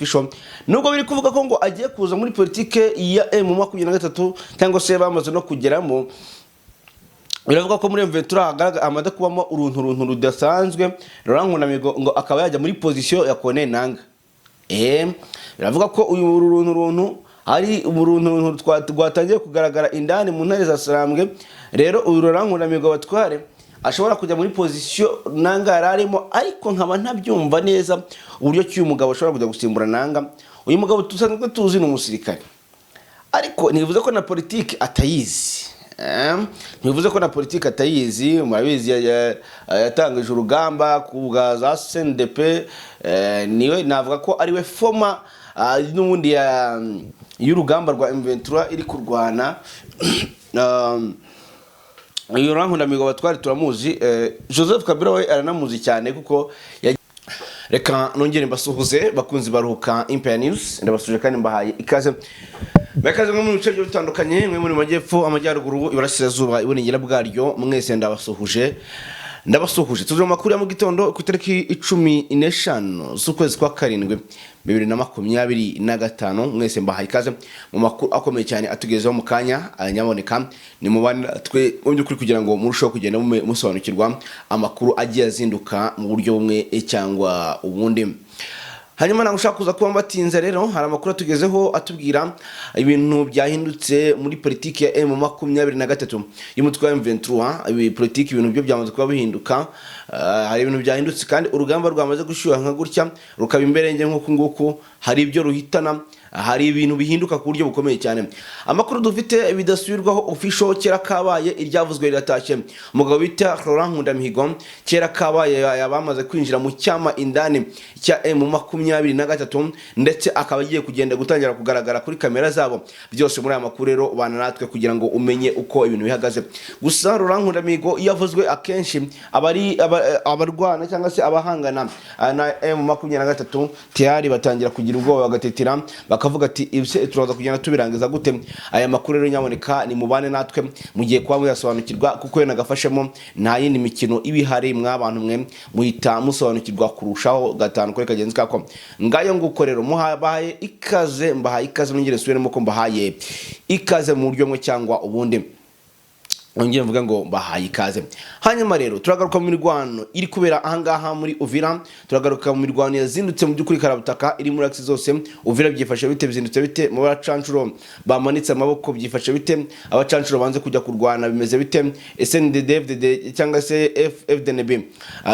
Official, nubwo biri kuvuga ko ngo agiye kuza muri politike ya M23 cyangwa se bamaze no kugeramo. Biravuga ko muri M23 hagaragara hamaze kubamo uruntu runtu rudasanzwe. Laurent Nkundamigo ngo akaba yajya muri position ya Corneille Nanga. Biravuga ko uyu runtu runtu ari uruntu runtu rwatangiye kugaragara indani mu ntare za Sarambwe. Rero uyu Laurent Nkundamigo batware ashobora kujya muri position Nanga yari arimo, ariko nkaba ntabyumva neza uburyo ki uyu mugabo ashobora kujya gusimbura Nanga. Uyu mugabo dusanzwe tuzi ni umusirikare, ariko ntibivuze ko na politiki atayizi. Ntibivuze ko na politiki atayizi. Murabizi, yatangije urugamba ku bwa za CNDP. Niwe navuga ko ariwe former n'ubundi y'urugamba rwa M23 iri kurwana. Uyu Nkundamigo batwari turamuzi. Joseph Kabila we aranamuzi cyane kuko reka nongere mbasuhuze, bakunzi baruhuka Empire News. Ndabasuje kandi mbahaye ikaze. Bakaze mwe mu bice bigiye bitandukanye, mwe muri majyepfo, amajyaruguru, iburasirazuba, iburengera bwaryo, mwese ndabasuhuje, ndabasuhuje. Tuje mu makuru ya mu gitondo ku itariki 15 z'ukwezi kwa karindwi 2025. Mwese mbahaye ikaze mu makuru akomeye cyane atugezeho mu kanya. Nyaboneka ni mubane twe mu by'ukuri kugira ngo murusheho kugenda musobanukirwa amakuru agiye azinduka mu buryo bumwe cyangwa ubundi. Hanyuma ntabwo ushaka kuza kuba mbatinze. Rero hari amakuru atugezeho atubwira ibintu byahindutse muri politiki ya M23 y'umutwe wa M23. Ibi politiki, ibintu byo byamaze kuba bihinduka. Hari ibintu byahindutse kandi urugamba rwamaze gushyuha nka gutya, rukaba imberenge nk'uku nguku, hari ibyo ruhitana, hari ibintu bihinduka ku buryo bukomeye cyane. Amakuru dufite bidasubirwaho, official, kera kabaye iryavuzwe riratashye. Umugabo bita Laurent Nkundamihigo, kera kabaye bamaze kwinjira mu cyama indani cya M23, ndetse akaba agiye kugenda gutangira kugaragara kuri kamera zabo. Byose muri aya makuru rero, ubana natwe kugira ngo umenye uko ibintu bihagaze. Gusa Laurent Nkundamihigo iyo avuzwe akenshi abari abarwana cyangwa se abahangana na M23 tayari batangira kugira ubwoba, bagatetera, bakavuga ati: "Ibse turaza kugenda tubirangiza gute?" Aya makuru rero nyaboneka ni mubane natwe, mugiye kuba muyasobanukirwa, kuko yo nagafashemo nta yindi mikino iba ihari. Mwabantu mwe muhita musobanukirwa kurushaho gatanu kuri kagenzi kako. Ngayo nguko rero, muhabaye ikaze, mbahaye ikaze, nongere nsubiremo ko mbahaye ikaze mu buryo bumwe cyangwa ubundi, nongere mvuga ngo mbahaye ikaze. Hanyuma rero turagaruka mu mirwano iri kubera ahangaha muri Uvira, turagaruka mu mirwano yazindutse mu by'ukuri karabutaka iri muri axes zose. Uvira byifashe bite? Bizindutse bite? Mu bacancuro bamanitse amaboko byifashe bite? Abacancuro banze kujya kurwana bimeze bite? SNDD cyangwa se FDNB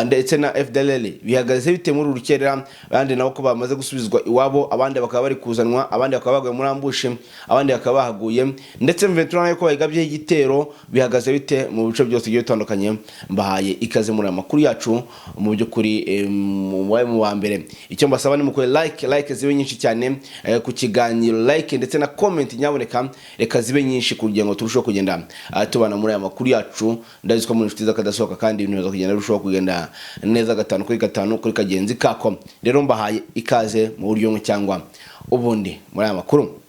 ndetse na FDLR bihagaze bite muri uru rukerera? Abandi nabo ko bamaze gusubizwa iwabo, abandi bakaba bari kuzanwa, abandi bakaba baguye muri ambush, abandi bakaba bahaguye, ndetse M23 nayo ko bayigabyeho igitero, bihagaze bite mu bice byose bigiye bitandukanye? Mbahaye ikaze muri aya makuru yacu. Mu by'ukuri mubaye mu wa mbere. Icyo mbasaba ni mukore like, like zibe nyinshi cyane ku kiganiro, like ndetse na comment, nyaboneka reka zibe nyinshi kugira ngo turusheho kugenda tubana muri aya makuru yacu. Ndazi ko muri inshuti z'akadasohoka kandi ibintu biza kugenda birushaho kugenda neza gatanu kuri gatanu kuri kagenzi kako. Rero mbahaye ikaze mu buryo bumwe cyangwa ubundi muri aya makuru.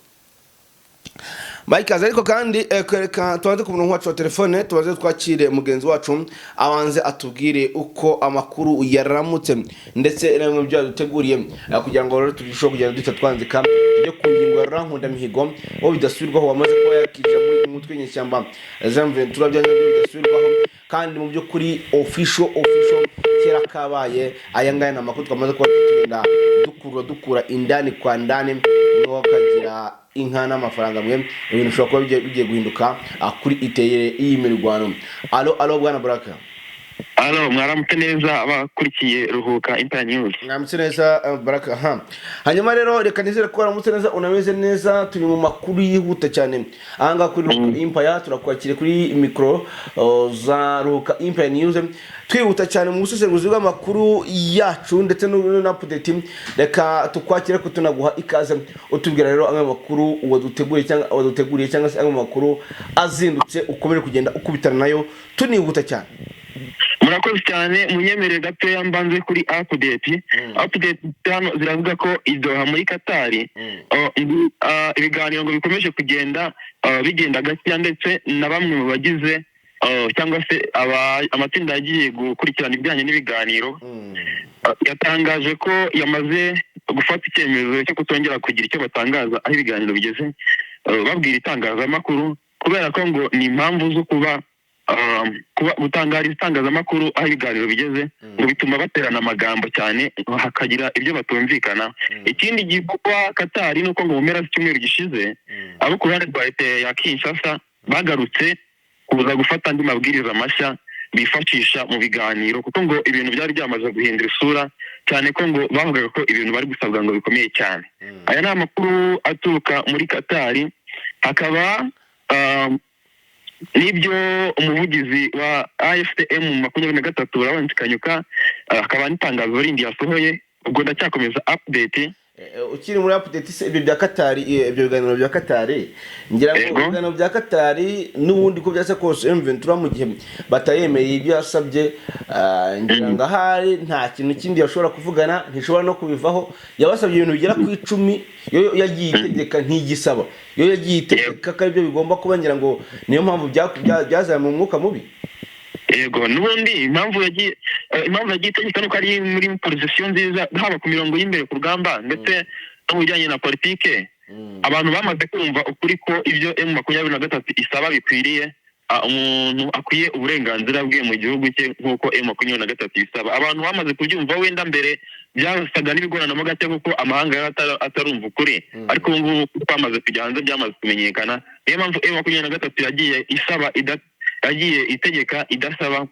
Mike, ariko kandi reka tubanze ku murongo wacu wa telefone, tubanze twakire mugenzi wacu, abanze atubwire uko amakuru yaramutse ndetse na bimwe byo yaduteguriye, kugira ngo rero turusheho kugenda duhita twanzika tujye ku ngingo ya Nkundamihigo wo bidasubirwaho wamaze kuba yakija muri mutwe w'inyeshyamba za M23 bya nyabyo bidasubirwaho. Kandi mu by'ukuri official, official, kera kabaye. Aya ngaya ni amakuru twamaze kuba tugenda dukura dukura indani kwa ndani. Kagira inka n'amafaranga mwe, ibintu bishobora kuba bigiye guhinduka kuri iteye iyi mirwano. Alo, alo, bwana Baraka. Alo, mwaramutse neza abakurikiye Ruhuka Empire News. Mwaramutse neza, Baraka. Ha, hanyuma rero reka nizere ko waramutse neza, unameze neza. Turi mu makuru yihuta cyane ahangaha kuri Ruhuka Empire. Turakwakiriye kuri mikoro za Ruhuka Empire News, twihuta cyane mu busesenguzi bw'amakuru yacu ndetse na update. Reka tukwakire ko tunaguha ikaze, utubwira rero amwe mu makuru waduteguriye cyangwa se amwe mu makuru azindutse ukomeje kugenda ukubitana nayo, tunihuta cyane. Murakoze cyane. Munyemerere gatoya mbanze kuri update. Update hano ziravuga ko i Doha muri Katari ibiganiro ngo bikomeje kugenda bigenda gakeya, ndetse na bamwe mu bagize cyangwa se amatsinda yagiye gukurikirana ibijyanye n'ibiganiro, yatangaje ko yamaze gufata icyemezo cyo kutongera kugira icyo batangaza aho ibiganiro bigeze, babwira itangazamakuru, kubera ko ngo ni impamvu zo kuba gutangariza itangazamakuru aho ibiganiro bigeze ngo bituma baterana amagambo cyane, hakagira ibyo batumvikana. Ikindi gikorwa Katari ni uko ngo mu mpera z'icyumweru gishize, abo ku ruhande rwa leta ya Kinshasa bagarutse kuza gufata andi mabwiriza mashya bifashisha mu biganiro, kuko ngo ibintu byari byamaze guhindura isura cyane, ko ngo bavugaga ko ibintu bari gusabwa ngo bikomeye cyane. Aya ni amakuru aturuka muri Katari. Hakaba n'ibyo umuvugizi wa AFC M23 Lawrence Kanyuka, akaba n'itangazo rindi yasohoye. Ubwo ndacyakomeza update. Ukiri muri update se, ibyo bya Katari, ibyo biganiro bya Katari, ngira ngo ibiganiro bya Katari n'ubundi ko byase kose M23 mu gihe batayemeye ibyo yasabye, ngira ngo ahari nta kintu kindi yashobora kuvugana, ntishobora no kubivaho. Yabasabye ibintu bigera ku 10, yo yagiye itegeka, ntigisaba, yo yagiye itegeka ko aribyo bigomba kuba. Ngira ngo niyo mpamvu byazamuye umwuka mubi. Yego, n'ubundi impamvu yagiye itegeka nuko ari muri position nziza, haba ku mirongo y'imbere ku rugamba ndetse no mu bijyanye na politike. Abantu bamaze kumva ukuri ko ibyo M23 isaba bikwiriye, umuntu akwiye uburenganzira bwe mu gihugu cye nk'uko M23 isaba. Abantu bamaze kubyumva. Wenda mbere byasaga n'ibigoranamo gake kuko amahanga yari atarumva ukuri, ariko ubu ngubu twamaze kujya hanze, byamaze kumenyekana. Niyo mpamvu M23 yagiye isaba yagiye itegeka idasaba.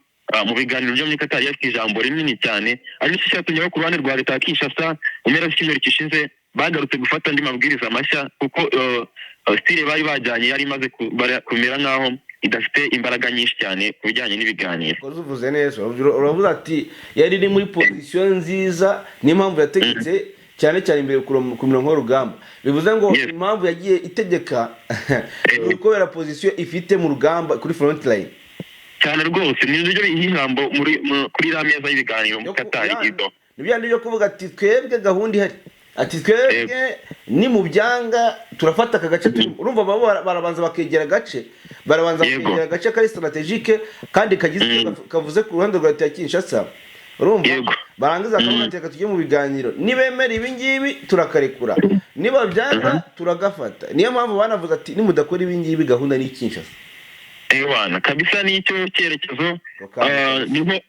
Mu biganiro byo muri Qatar yafite ijambo rinini cyane, ari nicyo cyatumye ku ruhande rwa leta ya Kinshasa mu mpera z'icyumweru gishize bagarutse gufata andi mabwiriza mashya, kuko style bari bajyanye yari imaze kumera nk'aho idafite imbaraga nyinshi cyane ku bijyanye n'ibiganiro. Ukoze, uvuze neza. Uravuze ati yari iri muri position nziza, niyo mpamvu yategetse cyane cyane imbere ku mirongo y'urugamba. Bivuze ngo impamvu yagiye itegeka ni ukubera position ifite mu rugamba kuri front line. Cyane rwose, ni byo biha ijambo kuri iriya meza y'ibiganiro muri Qatar ido. Ni bya byo kuvuga ati twebwe gahunda ihari, ati twebwe ni mu byanga turafata aka gace turi. Urumva baba barabanza bakegera agace, barabanza bakegera agace kari stratégique kandi kagize icyo kavuze ku ruhande rwa leta ya Kinshasa, urumva? Barangiza bakavuga ati reka tujye mu biganiro, nibemera ibi ngibi turakarekura, niba byanga turagafata. Niyo mpamvu banavuze ati nimudakora ibi ngibi gahunda ni Kinshasa. Ewana kabisa, nicyo cyerekezo. Ako kanya kabisa.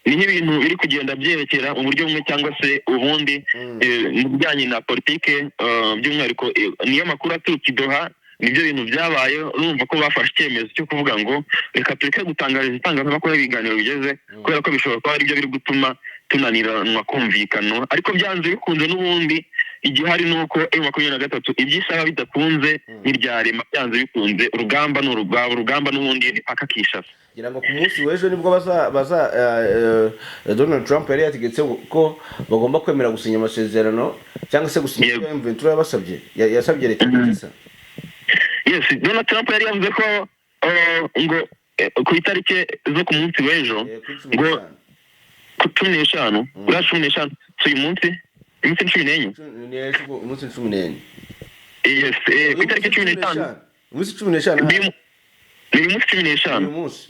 Niho ibintu biri kugenda byerekera mu buryo bumwe cyangwa se ubundi, mu bijyanye na politike, by'umwihariko niyo makuru aturuka i Doha. Nibyo bintu byabaye. Urumva ko bafashe icyemezo cyo kuvuga ngo reka tureke gutangariza itangazamakuru aho ibiganiro bigeze, kubera ko bishobora kuba aribyo biri gutuma tunaniranwa kumvikana. Ariko byanze bikunze n'ubundi igihari ni uko M23 ibyo isaba bidakunze ntiryarema. Byanze bikunze urugamba ni urugamba, urugamba n'ubundi ni paka Kinshasa. Ngira ngo ku munsi w'ejo nibwo baza Donald Trump yari yategetse ko bagomba kwemera gusinya amasezerano cyangwa se gusinya ibyo M23 yabasabye, yasabye leta ya Kinshasa. Yes, Donald Trump yari yavuze ko ngo ku itariki zo ku munsi w'ejo, Kuri cumi ngo n'eshanu. Ku 15, uriya 15, si uyu munsi, iminsi 14. Ni ejo, umunsi 14. Yes, ku itariki 15. Umunsi 15. Ni uyu munsi 15. Uyu munsi.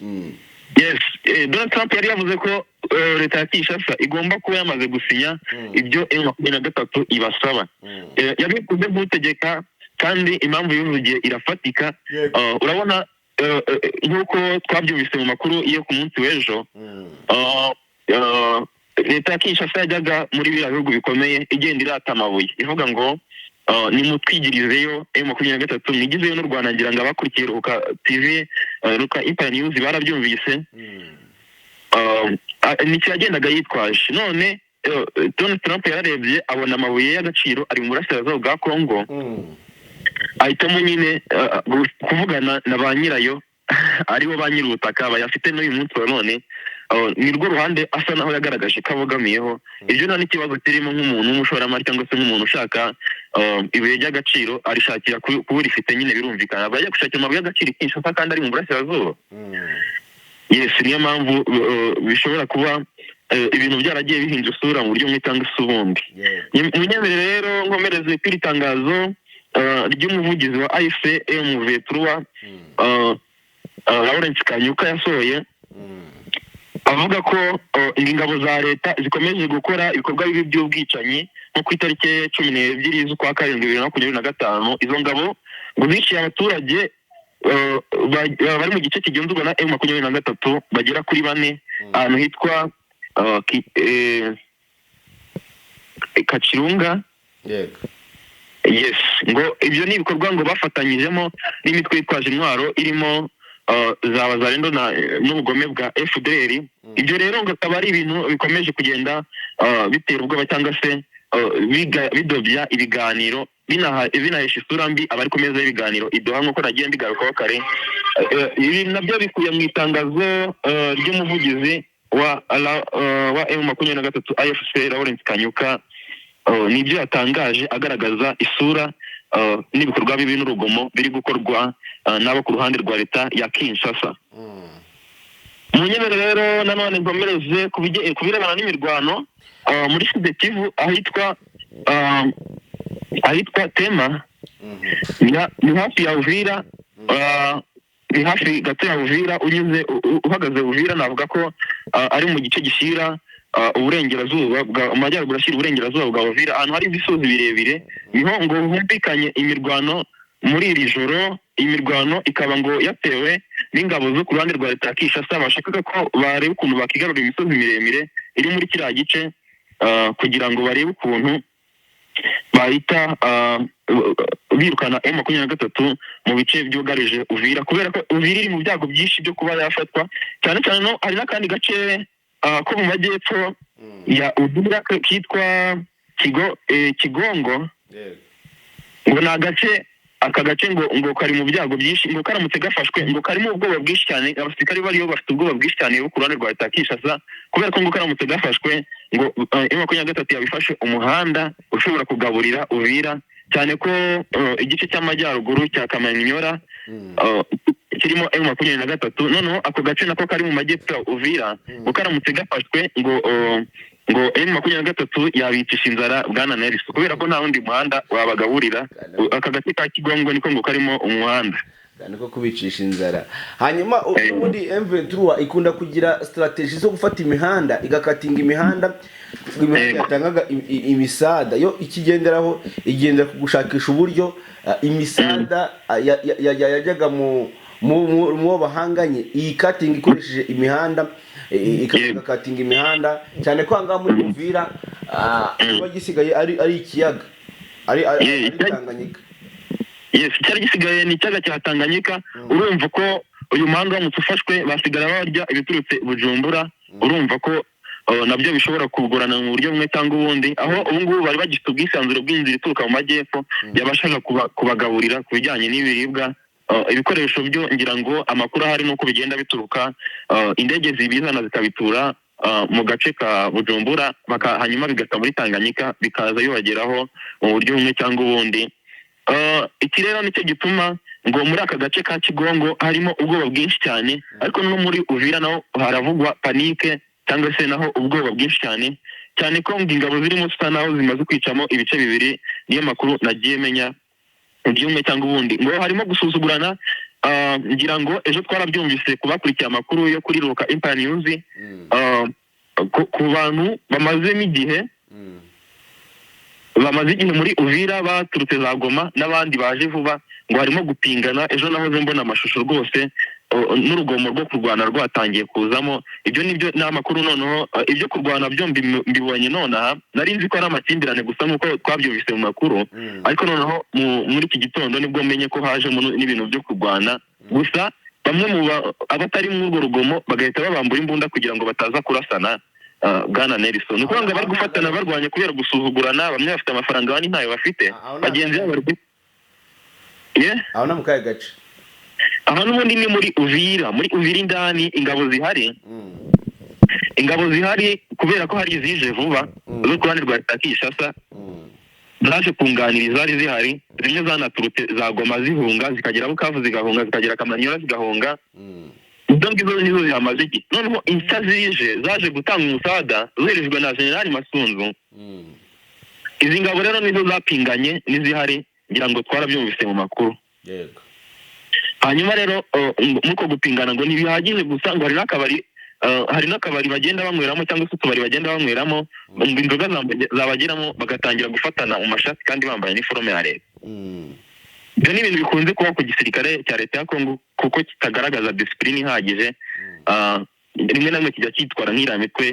Yes, Donald Trump yari yavuze ko leta ya Kinshasa igomba kuba yamaze gusinya ibyo M23 ibasaba. Yabikoze nk'utegeka, kandi impamvu yivugiye irafatika. Urabona, nk'uko twabyumvise mu makuru yo ku munsi w'ejo, leta ya Kinshasa yajyaga muri biriya bihugu bikomeye igenda irata amabuye, ivuga ngo nimutwigirizeyo M23, mwigizeyo n'u Rwanda. Ngira ngo abakurikiye Ruhuka TV, Ruhuka Empire News barabyumvise. Nicyo yagendaga yitwaje. None Donald Trump yararebye abona amabuye y'agaciro ari mu burasirazuba bwa Congo, ahitamo nyine kuvugana na ba nyirayo, aribo ba nyir'ubutaka bayafite n'uyu munsi wa none. Ni rwo ruhande asa naho yagaragaje ko abogamiyeho. Ibyo nta n'ikibazo kirimo nk'umuntu w'umushoramari cyangwa se nk'umuntu ushaka ibuye ry'agaciro, arishakira kuba rifite nyine, birumvikana. Aba ajya gushakira amabuye y'agaciro i Kinshasa kandi ari mu burasirazuba. Yes, niyo mpamvu bishobora kuba ibintu byaragiye bihindura isura mu buryo bumwe cyangwa se ubundi. Munyemerere rero nkomereze kuri iri tangazo ry'umuvugizi wa AFC M23. Lawrence Kanyuka yasohoye, avuga ko ingabo za leta zikomeje gukora ibikorwa bibi by'ubwicanyi, nko ku itariki 12 z'ukwa karindwi 2025, izo ngabo ngo ziciye abaturage bari mu gice kigenzurwa na M23 bagera kuri bane, ahantu hitwa Kacirunga. Yes, ngo ibyo ni ibikorwa ngo bafatanyijemo n'imitwe yitwaje intwaro irimo za Wazalendo n'ubugome bwa FDLR. Ibyo rero ngo akaba ari ibintu bikomeje kugenda bitera ubwoba cyangwa se bidobya ibiganiro, binahesha isura mbi abari ku meza y'ibiganiro i Doha, nk'uko nagiye mbigarukaho kare. Ibi nabyo bikuye mu itangazo ry'umuvugizi wa M23 AFC, Lawrence Kanyuka. Nibyo yatangaje agaragaza isura n'ibikorwa bibi n'urugomo biri gukorwa n'abo ku ruhande rwa leta ya Kinshasa. Mu nyemere rero nanone nkomereze ku birebana n'imirwano muri Sud Kivu, ahitwa Tema, ni hafi ya Uvira, ni hafi gato ya Uvira. Unyuze uhagaze Uvira, navuga ko ari mu gice gishyira uburengerazuba bwa amajyaruguru ashyira uburengerazuba bwa Uvira, ahantu hari ibisozi birebire, niho ngo humvikanye imirwano muri iri joro. Imirwano ikaba ngo yatewe n'ingabo zo ku ruhande rwa leta ya Kinshasa bashakaga ko bareba ukuntu bakigarurira imisozi miremire iri muri kiriya gice, kugira ngo barebe ukuntu bahita birukana M23 mu bice byugarije Uvira, kubera ko Uvira iri mu byago byinshi byo kuba yafatwa cyane cyane. No hari n'akandi gace ko mu majyepfo ya Uvira kitwa Kigongo. Ngo ni agace, aka gace ngo kari mu byago byinshi, ngo karamutse gafashwe ngo karimo ubwoba bwinshi cyane. Abasirikare bariyo bafite ubwoba bwinshi cyane bo ku ruhande rwa leta ya Kinshasa, kubera ko ngo karamutse gafashwe ngo M23 yabifashe umuhanda ushobora kugaburira Uvira, cyane ko igice cy'amajyaruguru cya Kamanyola kirimo M23. Noneho ako gace nako kari mu majyepfo ya Uvira, ngo karamutse gafashwe ngo M23 yabicisha inzara, bwana Nelson, kubera ko nta wundi muhanda wabagaburira. Aka gace ka Kigongo niko ngo karimo umuhanda. Niko kubicisha inzara. Hanyuma ubundi M23 ikunda kugira strategy zo gufata imihanda, igakatinga imihanda yatangaga imisada. Yo ikigenderaho, igendera ku gushakisha uburyo imisada yajyaga mu bo bahanganye, iyi katinga ikoresheje imihanda, igakatinga imihanda, cyane ko ahangaha muri Uvira kiba gisigaye ari ikiyaga, ari Tanganyika. Yes, icyari gisigaye ni ikiyaga cya Tanganyika. Urumva ko uyu muhanda uramutse ufashwe basigara barya ibiturutse Bujumbura. Urumva ko nabyo bishobora kugorana mu buryo bumwe cyangwa ubundi, aho ubu ngubu bari bagifite ubwisanzure bw'inzira ituruka mu majyepfo yabashaga kubagaburira ku bijyanye n'ibiribwa. Ibikoresho byo ngira ngo amakuru ahari nuko bigenda bituruka, indege zibizana zikabitura mu gace ka Bujumbura, hanyuma bigaca muri Tanganyika bikaza bibageraho mu buryo bumwe cyangwa ubundi. Iki rero nicyo gituma ngo muri aka gace ka Kigongo harimo ubwoba bwinshi cyane, ariko no muri Uvira naho haravugwa panique cyangwa se naho ubwoba bwinshi cyane, cyane ko ngo ingabo zirimo zisa naho zimaze kwicamo ibice bibiri. Niyo makuru nagiye menya mu buryo bumwe cyangwa ubundi. Ngo harimo gusuzugurana. Ngira ngo ejo twarabyumvise ku bakurikiye amakuru yo kuri Roka Empire News, ku bantu bamazemo igihe, bamaze igihe muri Uvira baturutse za Goma n'abandi baje vuba, ngo harimo gupingana. Ejo nahoze mbona amashusho rwose, n'urugomo rwo kurwana rwatangiye kuzamo. Ibyo nibyo ni amakuru. Noneho ibyo kurwana byo mbibonye nonaha. Nari nzi ko ari amakimbirane gusa nk'uko twabyumvise mu makuru, ariko noneho muri iki gitondo nibwo menye ko hajemo n'ibintu byo kurwana. Gusa bamwe mu abatari muri urwo rugomo bagahita babambura imbunda kugira ngo bataza kurasana. Bwana Nelson, ni ukuvuga ngo bari gufatana barwanya kubera gusuzugurana. Bamwe bafite amafaranga, abandi ntayo bafite. Aho Bagenzi babo bari Yeah? Aho na mu kahe gace? Aha n'ubundi ni muri Uvira, muri Uvira indani. Ingabo zihari, ingabo zihari kubera ko hari izije vuba zo ku ruhande rwa leta ya Kinshasa, zaje kunganira izari zihari. Zimwe zanaturutse za Goma zihunga, zikagera Bukavu zigahunga, zikagera Kamanyola zigahunga. Izo ngizo nizo zihamaze igihe. Noneho inshya zije zaje gutanga umusada zoherejwe na Generali Masunzu. Izi ngabo rero nizo zapinganye n'izihari, ngira ngo twarabyumvise mu makuru. Hanyuma rero muri uko gupingana ngo ntibihagije gusa, ngo hari n'akabari bagenda banyweramo cyangwa se utubari bagenda banyweramo, ngo inzoga zabageramo bagatangira gufatana mu mashati kandi bambaye iniforume ya leta. Ibyo ni ibintu bikunze kuba ku gisirikare cya leta ya Kongo kuko kitagaragaza disipurine ihagije. Rimwe na rimwe kijya cyitwara nk'iriya mitwe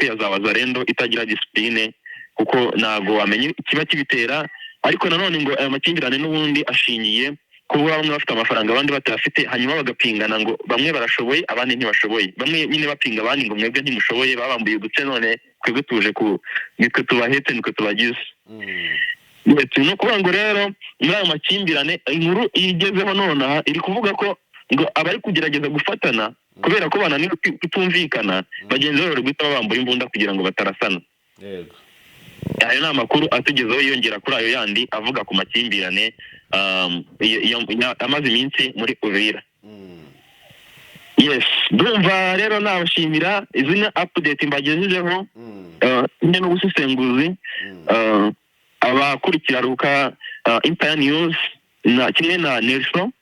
ya za Wazalendo itagira disipurine, kuko ntabwo wamenya ikiba kibitera. Ariko nanone ngo aya makimbirane n'ubundi ashingiye kuba bamwe bafite amafaranga, abandi batayafite, hanyuma bagapingana ngo bamwe barashoboye, abandi ntibashoboye. Bamwe nyine bapinga abandi ngo mwebwe ntimushoboye, babambuye uduce, none twebwe tuje ku nitwe tubahetse, nitwe tubagize. Ndetse ni ukuvuga ngo rero muri ayo makimbirane, inkuru igezeho nonaha iri kuvuga ko ngo abari kugerageza gufatana, kubera ko bananiwe kutumvikana, bagenzi babo bari guhita babambura imbunda kugira ngo batarasana. Ayo ni amakuru atugezeho yiyongera kuri ayo yandi avuga ku makimbirane amaze iminsi muri Uvira. Yes, ndumva rero nabashimira izi ni update mbagejejeho nyine n'ubusesenguzi. Abakurikira Ruka Empire News na kimwe na Nelson.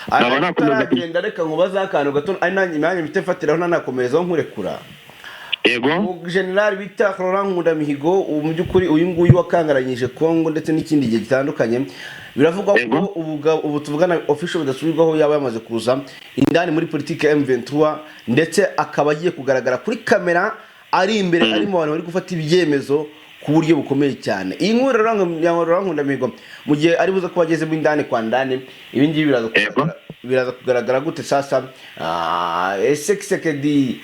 Naba nakomeza. Utaragenda, reka nkubaze akantu gato, ari nanjye mpite mfatiraho nanakomerezaho nkurekura. Yego. General bita Laurent Nkundamihigo, ubu mu by'ukuri uyu nguyu wakangaranyije Congo ndetse n'ikindi gihe gitandukanye, biravugwa ko ubu tuvugana official bidasubirwaho yaba yamaze kuza indani muri politiki ya M23, ndetse akaba agiye kugaragara kuri kamera ari imbere, ari mu bantu bari gufata ibyemezo ku buryo bukomeye cyane. Iyi nkuru rero ya Laurent Nkundamihigo, mu gihe ari buze kuba agezemo indani kwa ndani, ibi ngibi biraza biraza kugaragara gute sasa? Ese Tshisekedi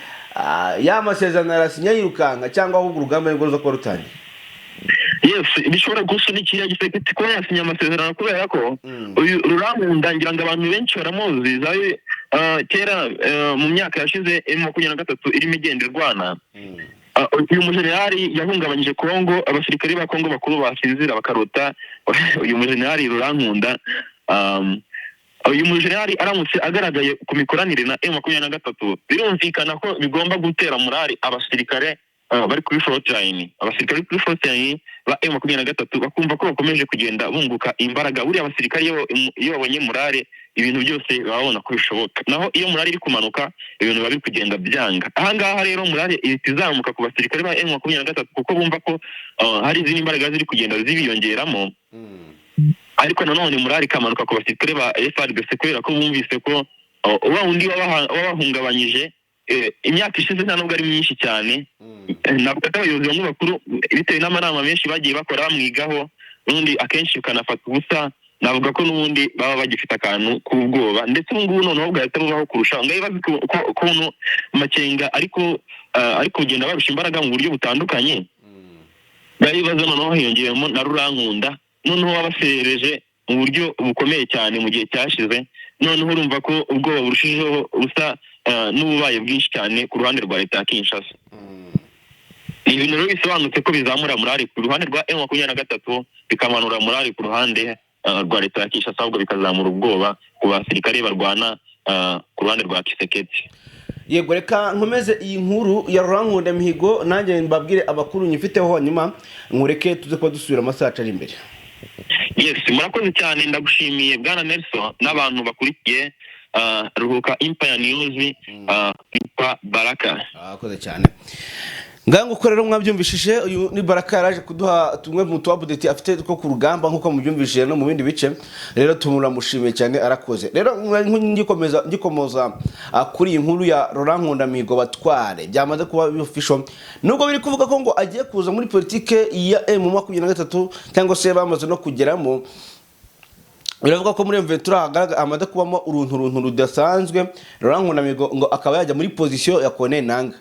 ya masezerano arasinya yirukanka, cyangwa ahubwo urugamba nibwo ruza kuba rutangiye? Yes, bishobora gusunikira Tshisekedi kuba yasinya amasezerano, kubera ko uyu Rurankunda ngira ngo abantu benshi baramuzi zawe kera mu myaka yashize M23 irimo igenda irwana. Uyu mujenerali yahungabanyije Kongo, abasirikare ba Kongo bakuru basinzira bakarota uyu mujenerali Rurankunda. Uyu mujenerali aramutse agaragaye ku mikoranire na M23, birumvikana ko bigomba gutera morale abasirikare bari kuri front line, abasirikare bari kuri front line ba M23 bakumva ko bakomeje kugenda bunguka imbaraga. Buriya abasirikare iyo babonye morale, ibintu byose baba babona ko bishoboka, naho iyo morale iri kumanuka, ibintu biba biri kugenda byanga. Ahangaha rero morale ihita izamuka ku basirikare ba M23 kuko bumva ko hari izindi mbaraga ziri kugenda zibiyongeramo. Ariko nanone morale ikamanuka ku basirikare ba FARDC kubera ko bumvise ko wa wundi wabahungabanyije imyaka ishize, nta nubwo ari myinshi cyane. Ntabwo ari abayobozi bamwe bakuru, bitewe n'amanama menshi bagiye bakora bamwigaho, n'ubundi akenshi ukanafata ubusa. Navuga ko n'ubundi baba bagifite akantu k'ubwoba, ndetse ubu ngubu noneho bwahita bubaho kurushaho. Ngaho bazi ukuntu Makenga ariko ari kugenda barusha imbaraga mu buryo butandukanye. Ngaho ibibazo noneho hiyongeyemo na Rurankunda, noneho wabasereje mu buryo bukomeye cyane mu gihe cyashize. Noneho urumva ko ubwoba burushijeho busa n'ububaye bwinshi cyane ku ruhande rwa leta ya Kinshasa. Ni ibintu rero bisobanutse ko bizamura morale ku ruhande rwa M23, bikamanura morale ku ruhande rwa leta ya Kinshasa, ahubwo bikazamura ubwoba ku basirikare barwana ku ruhande rwa Tshisekedi. Yego, reka nkomeze iyi nkuru ya Rurankunda Mihigo, nanjye mbabwire amakuru nyifiteho, hanyuma nkureke tuze kuba dusubira amasaha ari imbere. Yes, murakoze cyane, ndagushimiye bwana Nelson n'abantu bakurikiye Ruhuka Empire News. Yitwa Baraka. Akoze cyane. Ngaho rero mwabyumvishije, uyu ni Baraka, yaraje kuduha tumwe mu tu update afite two ku rugamba nk'uko mubyumvishije no mu bindi bice. Rero tumunamushimiye cyane, arakoze. Rero ngikomeza ngikomoza kuri iyi nkuru ya Laurent Nkundamihigo Batware, byamaze kuba official, nubwo biri kuvuga ko ngo agiye kuza muri politike ya M23 cyangwa se bamaze no kugeramo. Biravuga ko muri M23 hagaragara hamaze kubamo uruntu runtu rudasanzwe, Laurent Nkundamihigo ngo akaba yajya muri position ya Corneille Nanga.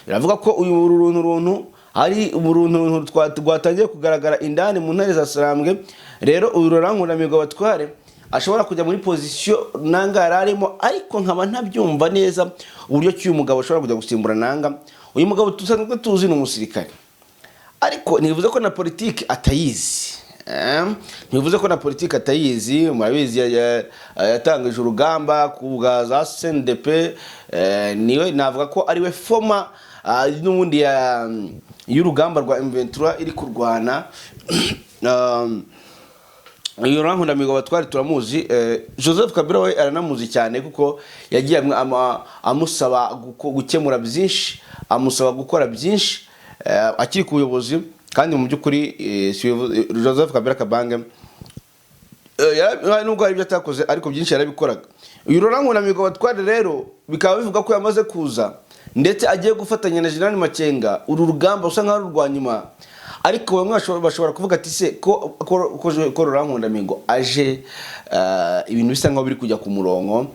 Biravuga ko uyu runtu runtu hari uruntu runtu rwatangiye kugaragara indani mu ntare za Sarambwe. Rero uyu Laurent Nkundamihigo Batware ashobora kujya muri position Nanga yari arimo, ariko nkaba ntabyumva neza uburyo ki uyu mugabo ashobora kujya gusimbura Nanga. Uyu mugabo dusanzwe tuzi ni umusirikare, ariko ntibivuze ko na politiki atayizi. Ntibivuze ko na politiki atayizi. Murabizi, yatangije urugamba ku bwa za CNDP, niwe navuga ko ariwe former n'ubundi y'urugamba rwa M23 iri kurwana. Uyu Nkundamigo Batware turamuzi, Joseph Kabila we aranamuzi cyane, kuko yagiye amusaba gukemura byinshi, amusaba gukora byinshi akiri ku buyobozi. Kandi mu by'ukuri Joseph Kabila Kabange nubwo hari ibyo atakoze, ariko byinshi yarabikoraga. Uyu Laurent Nkundamigo Batware rero bikaba bivuga ko yamaze kuza, ndetse agiye gufatanya na General Makenga uru rugamba usa nkaho ari urwa nyuma. Ariko bamwe bashobora kuvuga ati: "Se ko Laurent Nkundamigo aje, ibintu bisa nkaho biri kujya ku murongo,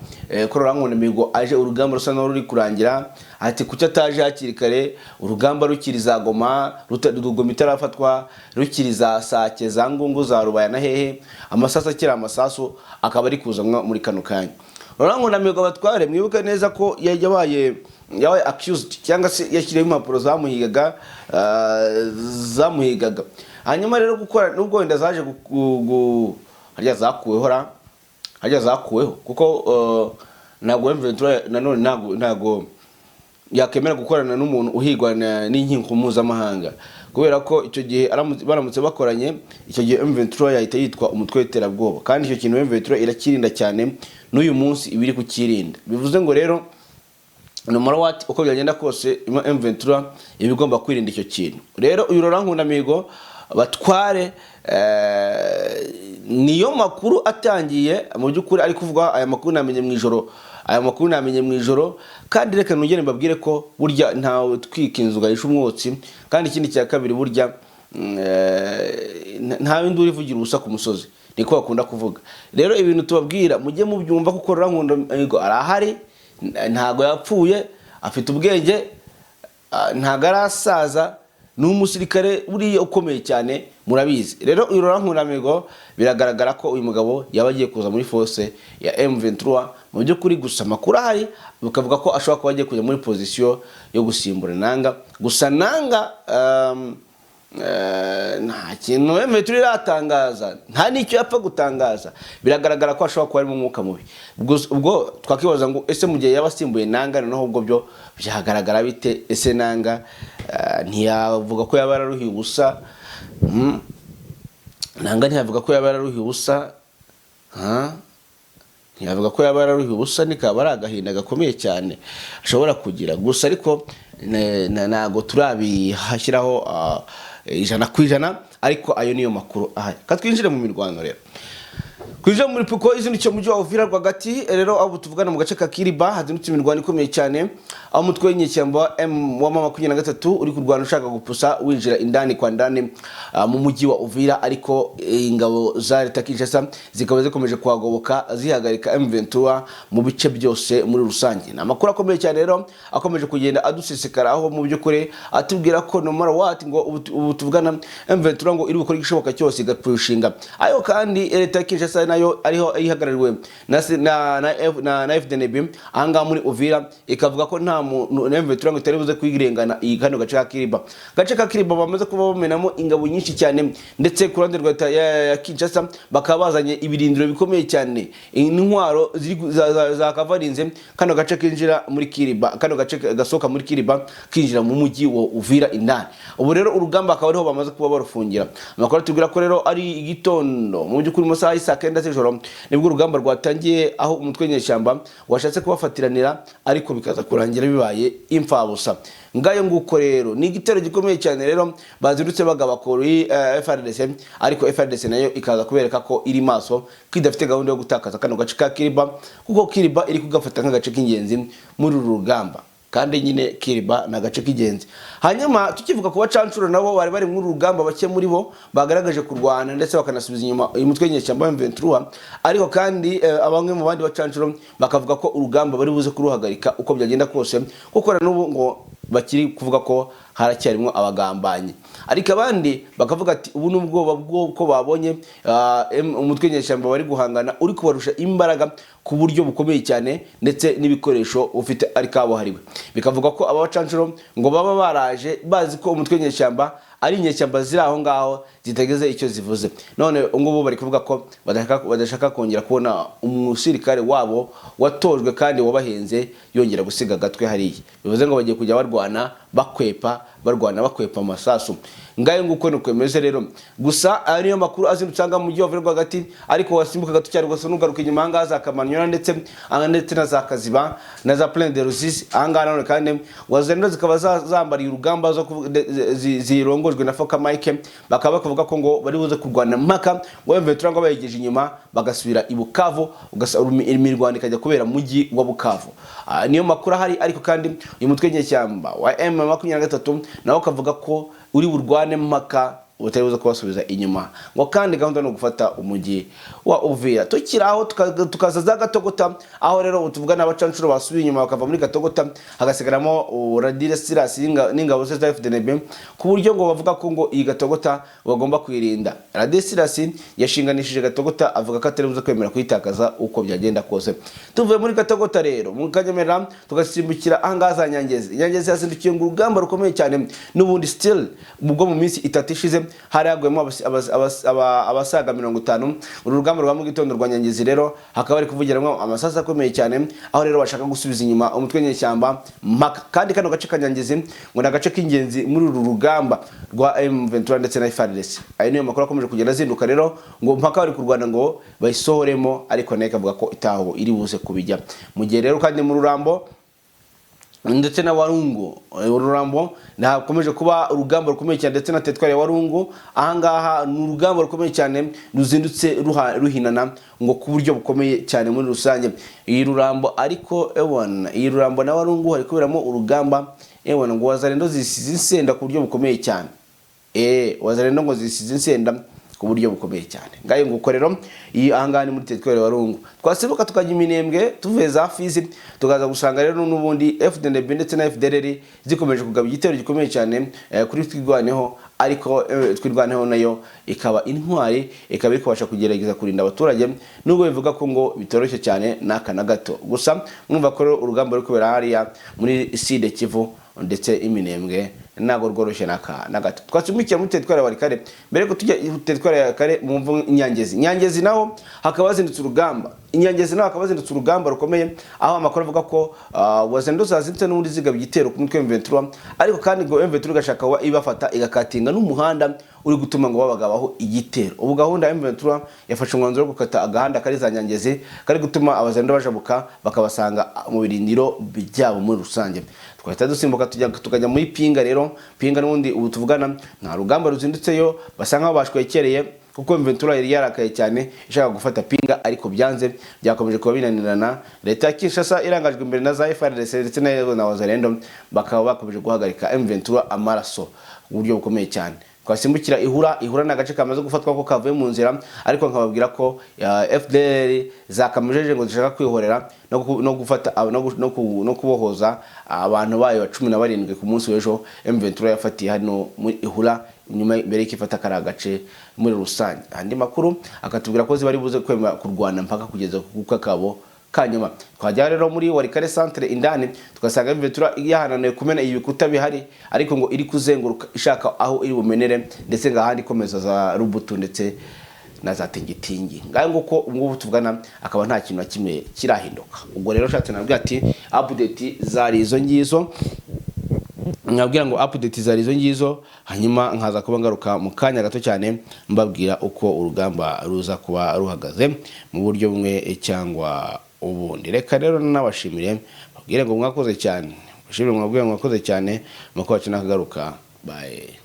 ko Laurent Nkundamigo aje urugamba rusa nkaho ruri kurangira, ati kuki ataje hakiri kare, urugamba rukiri za Goma, Goma itarafatwa, rukiri za Sake, za Ngungu, za Rubaya na hehe, amasasu akiri amasasu, akaba ari kuzanwa muri kano kanya?" Laurent Nkundamigo Batware, mwibuke neza ko yabaye accused, cyangwa se yashyiriweho impapuro zamuhigaga. Hanyuma rero gukora, nubwo wenda zaje harya zakuweho ra, harya zakuweho, kuko ntabwo M23 nanone ntabwo yakemera gukorana n'umuntu uhigwa n'inkiko mpuzamahanga, kubera ko icyo gihe baramutse bakoranye, icyo gihe M23 yahita yitwa umutwe w'iterabwoba. Kandi icyo kintu M23 irakirinda cyane, n'uyu munsi iba iri kukirinda. Bivuze ngo rero no matter what, uko byagenda kose, M23 iba igomba kwirinda icyo kintu. Rero uyu Laurent Nkundamigo Batware, niyo makuru atangiye mu by'ukuri ari kuvuga. Aya makuru namenye mu ijoro, aya makuru namenye mu ijoro. Kandi reka nongere mbabwire ko burya ntawe utwika inzu ngo ahishe umwotsi. Kandi ikindi cya kabiri, burya nta induru ivugira ubusa ku musozi, niko bakunda kuvuga. Rero ibintu tubabwira mujye mubyumva, kuko Laurent Nkundamigo arahari, ntago yapfuye, afite ubwenge, ntago arasaza, ni umusirikare buriya ukomeye cyane, murabizi. Rero uyu Laurent Nkundamigo biragaragara ko uyu mugabo yaba agiye kuza muri force ya M23 mu by'ukuri. Gusa amakuru ahari bakavuga ko ashobora kuba agiye kujya muri position yo gusimbura Nanga. Gusa Nanga nta kintu M23 iratangaza, nta n'icyo yapfa gutangaza. Biragaragara ko ashobora kuba ari mu mwuka mubi. Ubwo twakibaza ngo: ese mu gihe yaba asimbuye Nanga, noneho ubwo byo byagaragara bite? Ese Nanga ntiyavuga ko yaba yararuhiye ubusa? Nanga ntiyavuga ko yaba yararuhiye ubusa? Ha? Ntiyavuga ko yaba yararuhiye ubusa? Nikaba ari agahinda gakomeye cyane ashobora kugira. Gusa ariko ntabwo turabihashyiraho 100%, ariko ayo niyo makuru ahari. Ka twinjire mu mirwano rero. Twinjire muri puko izindukiye mu mujyi wa Uvira rwagati. Rero aho tuvugana, mu gace ka Kiriba hazindutse imirwano ikomeye cyane, aho umutwe w'inyeshyamba wa M wa 23 uri kurwana ushaka gupusa winjira indani kwa ndani mu mujyi wa Uvira, ariko ingabo za leta Kinshasa zikaba zikomeje kuhagoboka, zihagarika M23 mu bice byose muri rusange. Ni amakuru akomeye cyane rero akomeje kugenda adusesekara, aho mu by'ukuri atubwira ko no matter what, ngo ubu tuvugana M23 ngo iri gukora igishoboka cyose igapushinga ayo. Kandi leta ya Kinshasa nayo ariho ihagarariwe na na na, F, na, na FDNB ahangaha muri Uvira, ikavuga ko nta muntu M23 ngo itari buze kwirengana iyi kano gace ka Kiriba. Gace ka Kiriba bamaze kuba bamenamo ingabo nyinshi cyane, ndetse ku ruhande rwa leta ya Kinshasa bakaba bazanye ibirindiro bikomeye cyane, intwaro ziri za kavarinze kano gace kinjira muri Kiriba, kano gace gasohoka muri Kiriba kinjira mu mujyi wa Uvira indani. Ubu rero urugamba akaba ariho bamaze kuba barufungira. Amakuru atubwira ko rero ari igitondo, mu by'ukuri mu masaha y'isaa 9 z'ijoro nibwo urugamba rwatangiye, aho umutwe w'inyeshyamba washatse kubafatiranira, ariko bikaza kurangira bibaye imfabusa. Ngayo nguko rero, ni igitero gikomeye cyane rero bazindutse bagaba kuri FARDC, ariko FARDC nayo ikaza kubereka ko iri maso, ko idafite gahunda yo gutakaza kano gace ka Kiriba, kuko Kiriba iri kugafata nk'agace k'ingenzi muri uru rugamba. Kandi nyine Kiriba ni agace k'ingenzi. Hanyuma tukivuga ku bacancuro, nabo bari muri uru rugamba, bake muri bo bagaragaje kurwana ndetse bakanasubiza inyuma uyu mutwe w'inyeshyamba wa M23. Ariko kandi bamwe mu bandi bacancuro bakavuga ko urugamba bari buze kuruhagarika uko byagenda kose, kuko na n'ubu ngo bakiri kuvuga ko haracyarimo abagambanyi. Ariko abandi bakavuga ati ubu ni ubwoba bw'uko babonye umutwe w'inyeshyamba bari guhangana uri kubarusha imbaraga ku buryo bukomeye cyane, ndetse n'ibikoresho ufite ari kabuhariwe. Bikavuga ko aba bacancuro ngo baba baraje bazi ko umutwe w'inyeshyamba ari inyeshyamba ziri aho ngaho zitageze icyo zivuze. None ngubu bari kuvuga ko badashaka kongera kubona umusirikare wabo watojwe kandi wabahenze yongera gusiga agatwe hariya. Bivuze ngo bagiye kujya barwana. Bakwepa, barwana bakwepa amasasu. Ngayo nguko nuko bimeze rero. Gusa aya niyo makuru azindutse aha ngaha mu mujyi wa Uvira rwagati, ariko wasimbuka gato cyane gusa nugaruka inyuma aha ngaha za Kamanyola ndetse na za Kaziba na za Plaine de Rusizi. Aha ngaha nanone kandi Wazalendo zikaba zambariye urugamba zo zirongojwe na Foka Mike, bakaba bakavuga ko ngo bari buze kurwana mpaka ngo M23 ngo bayegeje inyuma bagasubira i Bukavu, imirwano ikajya kubera mu mujyi wa Bukavu. Niyo makuru ahari. Ariko kandi uyu mutwe w'inyeshyamba wa M23 nawe ukavuga ko uri burwane mpaka, utari buze kubasubiza inyuma, ngo kandi gahunda ni ugufata umujyi wa Uvira. Tukiri aho, tukaza za Gatogota, aho rero tuvuga n'abacanshuro basubiye inyuma bakava muri Gatogota, hagasigaramo Radire Silas n'ingabo ze za FDNB, ku buryo ngo bavuga ko ngo iyi Gatogota bagomba kuyirinda. Radire Silas yashinganishije Gatogota, avuga ko atari buze kwemera kuyitakaza uko byagenda kose. Tuvuye muri Gatogota rero mu Kanyemera, tugasimbukira ahangaha za Nyangezi. Nyangezi yazindukiye ngo urugamba rukomeye cyane n'ubundi still, ubwo mu minsi 3 ishize hari haguyemo abasaga 50. Uru rugamba rwa mu gitondo rwa Nyangezi rero hakaba bari kuvugiramo amasasu akomeye cyane, aho rero bashaka gusubiza inyuma umutwe w'inyeshyamba mpaka. Kandi kano gace ka Nyangezi ngo ni agace k'ingenzi muri uru rugamba rwa M23 ndetse na FARDC. Ayo niyo makuru akomeje kugenda azinduka rero, ngo mpaka bari kurwana ngo bayisohoremo, ariko nayo ikavuga ko itaho iri buze kubijya. Mu gihe rero kandi mu Rurambo ndetse na Warungu, Rurambo hakomeje kuba urugamba rukomeye cyane, ndetse na teritwari ya Warungu, ahangaha ni urugamba rukomeye cyane ruzindutse ruhinana ngo ku buryo bukomeye cyane muri rusange. Iyi Rurambo ariko, ewana, iyi Rurambo na Warungu hari kuberamo urugamba, ewana, ngo Wazalendo zisize insenda ku buryo bukomeye cyane. Wazalendo ngo zisize insenda ku buryo bukomeye cyane. Ngayo nguko rero, iyi ahangaha ni muri teritwari ya Warungu. Twasibuka tukajya Iminembwe, tuvuye za Fizi, tukaza gusanga rero n'ubundi FDNB ndetse na FDLR zikomeje kugaba igitero gikomeye cyane kuri Twirwaneho, ariko Twirwaneho nayo ikaba intwari, ikaba iri kubasha kugerageza kurinda abaturage, nubwo bivuga ko ngo bitoroshye cyane n'aka na gato. Gusa mwumva ko rero urugamba ruri kubera hariya muri Sud Kivu ndetse Iminembwe ntabwo rworoshye n'aka na gato. Twasimukiye muri teritwari ya Walikale. Mbere ko tujya teritwari ya Walikale, mu mvu Nyangezi, Nyangezi naho hakaba hazindutse urugamba. Inyangezi naho hakaba hazindutse urugamba rukomeye, aho amakuru avuga ko Wazalendo zazindutse n'ubundi zigaba igitero ku mutwe M23, ariko kandi ngo M23 igashaka kuba ibafata, igakatinga n'umuhanda uri gutuma ngo babagabaho igitero. Ubu gahunda ya M23 yafashe umwanzuro wo gukata agahanda kari za Nyangezi kari gutuma Abazalendo bajabuka bakabasanga mu birindiro byabo muri rusange. Twahita dusimbuka tukajya muri Pinga rero. Pinga n'ubundi ubu tuvugana nta rugamba ruzindutseyo, basa nkaho bashwekereye, kuko M23 yari yarakaye cyane ishaka gufata Pinga, ariko byanze, byakomeje kuba binanirana. Leta ya Kinshasa irangajwe imbere na za FARDC ndetse na Wazalendo bakaba bakomeje guhagarika M23 amaraso ku buryo bukomeye cyane. Twasimbukira Ihura. Ihura ni agace kamaze gufatwa ko kavuye mu nzira, ariko nkababwira ko FDLR zakamujeje ngo zishaka kwihorera no gufata no kubohoza abantu bayo 17 ku munsi w'ejo M23 yafatiye hano muri Ihura, nyuma mbere y'uko ifata kariya gace muri rusange. Andi makuru akatubwira ko zibari buze kwema kurwana mpaka kugeza ku kuka kabo kanyuma. Twajya rero muri Walikale centre indani, tugasanga M23 yahananiwe kumena ibikuta bihari, ariko ngo iri kuzenguruka ishaka aho iri bumenere, ndetse ngo ahandi ikomeza za Rubutu ndetse na za Tingitingi. Ngayo nguko, ubu ngubu tuvugana akaba nta kintu na kimwe kirahinduka. Ubwo rero nshatse nabwira ati update zari izo ngizo, nkabwira ngo update zari izo ngizo, hanyuma nkaza kuba ngaruka mu kanya gato cyane mbabwira uko urugamba ruza kuba ruhagaze mu buryo bumwe cyangwa ubundi. Reka rero nabashimire, babwire ngo mwakoze cyane, bashimire, mwabwire ngo mwakoze cyane. Amakuru yacu nakagaruka. Bye.